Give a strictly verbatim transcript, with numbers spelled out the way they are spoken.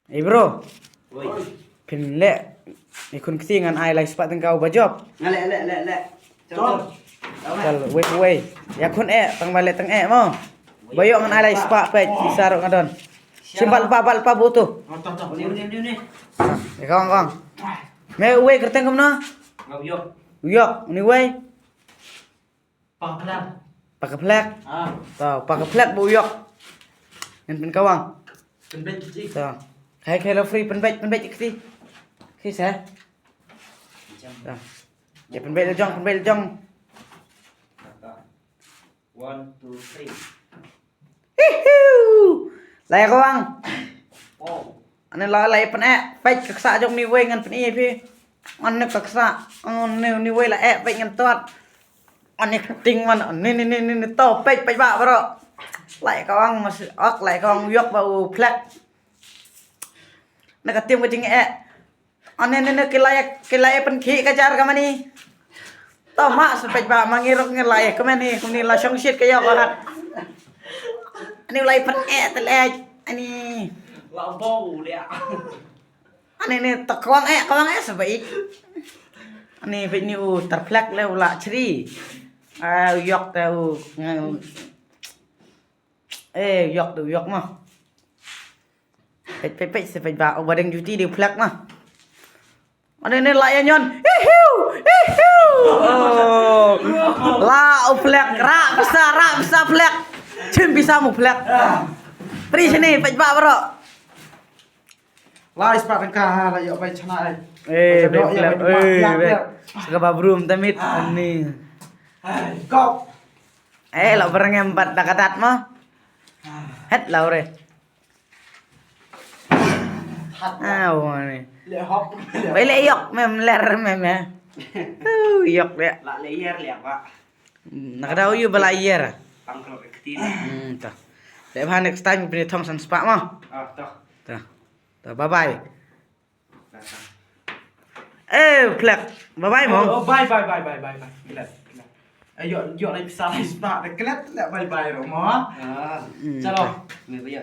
Ey bro. Oi. Phin leh. Ïa khun kti ngan ai lai spah tyngka u ba jop. Nga leh, leh, leh, leh. Chal, chal. Chal, wei, wei. Ïa khun eh, tang ba leh tang eh mo. Ba ïoh ngan ai lai spah peit, isa ruh nga don. Shim bal pa, bal pa butu. Oh, to, to. Ni, ni, ni, ni. Ïa kawang, kawang. Me uwei kyrteng kumno? Nga u Yok. U Yok, ni uwei. Pakaphlek. Pakaphlek. Ah. To, Pakaphlek ba u Yok. Ngan pynkawang. Pynbeit kti. To. Khai, khai lo free, pynbeit, pynbeit kti. Kti sa. To. Ïa pynbeit la jong, pynbeit la jong. One, two, three. Hihiu. Lai kawang. Wow. Ani la lai pyn eh. Peit ka ksa jong ni wei ngan pyn eh phi. Ani ka ksa. Ani ni wei la eh peit ngan tot. Ani ting man. Ni ni ni ni ni to peit peit ba bro. Lai kawang mas ok lai kawang u Yok ba u Phlek. Na ka tim ka jing eh. Ani ni ni ki lai ki lai pyn ki ka jar ka mani. To ma sa peit ba ma ngi rok ngi lai ka mani kumni la shong shit ka Yok hat. Ani lai pyn eh te leh ani. La bo le. Ani ni to kawang eh kawang eh sa ba ik. Ani peit ni u tar Phlek le u la chri. Ah, u Yok te u nge-, eh, u Yok te u Yok ma. Peit, peit, peit, sa peit ba, oh, ba dang duty dei u Phlek ma. Ani ni la ïa ñion. Ihiu, ihiu. Oh. La u Phlek, ra bsa, ra bsa Phlek. Chim bsa mu Phlek. Pri sini, peit ba bro. Lai spah tyngka, la ïoh bai chana ai. Eh, bai Phlek, eh, bai. Sa ka ba brum tamit, ani. Ai, kop. Eh, la berengem bat da ka dat ma. Het la ure. Ah, wani. Le hok. Bai le Yok mem ler mem ya. Uh, Yok le. La le yer le ba. Nak da u yu bala yer. Pang klo kti. Hmm, ta. Le ba next time pini thong san spah ma. Ah, ta. Ta. Ta, bye bye. Eh, Phlek. Bye bye mo. Oh, bye bye bye bye bye bye. Klet, klet. Eh, yo yo lai pisa lai spah de klet le bye bye ro mo. Ah. Hmm, chalo. Ta. Me ba yo.